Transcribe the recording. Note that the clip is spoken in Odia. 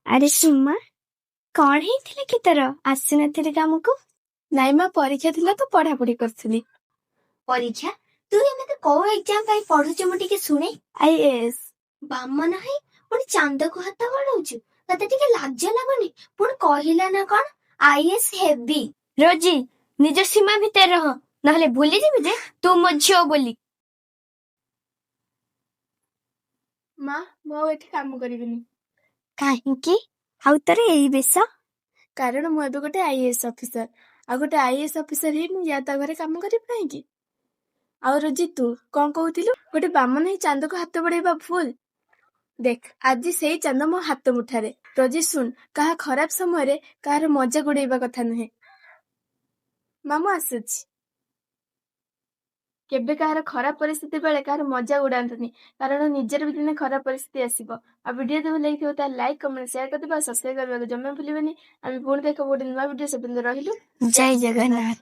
ଆରେ ସୁମା, କଣ ହେଇଥିଲା କି ତୋର? ଆସିନଥିଲି କାମକୁ? ନାଇଁ ମା, ପରୀକ୍ଷା ଥିଲା ତ ପଢାପଢି କରୁଥିଲି। ପରୀକ୍ଷା? ତୁ ଏମିତି କୋଉ ଏକ୍ଜାମ ପାଇଁ ପଢୁଛୁ, ମୁଁ ଟିକେ ଶୁଣେ। ଆଇଏଏସ୍। ବାମନ ହେଇ ପୁଣି ଚାନ୍ଦକୁ ହାତ ବଢଉଛୁ, ତତେ ଟିକେ ଲାଜ ଲାଗୁନି? ପୁଣି କହିଲା ନା କଣ is ହେବି। ରୋଜି, ନିଜ ସୀମା ଭିତରେ ରହ, ନହେଲେ ଭୁଲିଯିବି ଯେ ତୁ ମୋ ଝିଅ ବୋଲି। ମା, ମୁଁ ଆଉ ଏଠି କାମ କରିବିନି। କାହିଁକି? ଆଉ ତୋର ଏଇ ବେଶ? କାରଣ ମୁଁ ଏବେ ଗୋଟେ ଆଇଏଏସ୍ ଅଫିସର, ଆଉ ଗୋଟେ ଆଇଏଏସ୍ ଅଫିସର ହେଇ ମୁଁ ୟା ତା ଘରେ କାମ କରିବି କାହିଁକି? ଆଉ ରୋଜି, ତୁ କଣ କହୁଥିଲୁ? ଗୋଟେ ବାମନ ହେଇ ଚାନ୍ଦକୁ ହାତ ବଢେଇବା ଭୁଲ। ଦେଖ, ଆଜି ସେଇ ଚାନ୍ଦ ମୋ ହାତ ମୁଠାରେ। ରୋଜି ଶୁଣ, କାହା ଖରାପ ସମୟରେ କାହାର ମଜାକ ଉଡେଇବା କଥା ନୁହେଁ। ମା, ମୁଁ ଆସୁଛି। କେବେ କାହାର ଖରାପ ପରିସ୍ଥିତି ବେଳେ କାହାର ମଜା ଉଡାନ୍ତୁନି, କାରଣ ନିଜର ବି ଦିନେ ଖରାପ ପରିସ୍ଥିତି ଆସିବ। ଆଉ ଭିଡିଓ ଯଦି ଭଲ ଲାଗିଥିବ, ତାହେଲେ ଲାଇକ୍, କମେଣ୍ଟ, ସେୟାର କରିଦେବେ ଆଉ ସବସ୍କ୍ରାଇବ କରିବାକୁ ଜମା ଭୁଲିବେନି। ଆମେ ପୁଣି ଦେଖାହେବୁ ଗୋଟେ ନୂଆ ଭିଡିଓ। ସେ ପର୍ଯ୍ୟନ୍ତ ରହିଲୁ। ଜୟ ଜଗନ୍ନାଥ।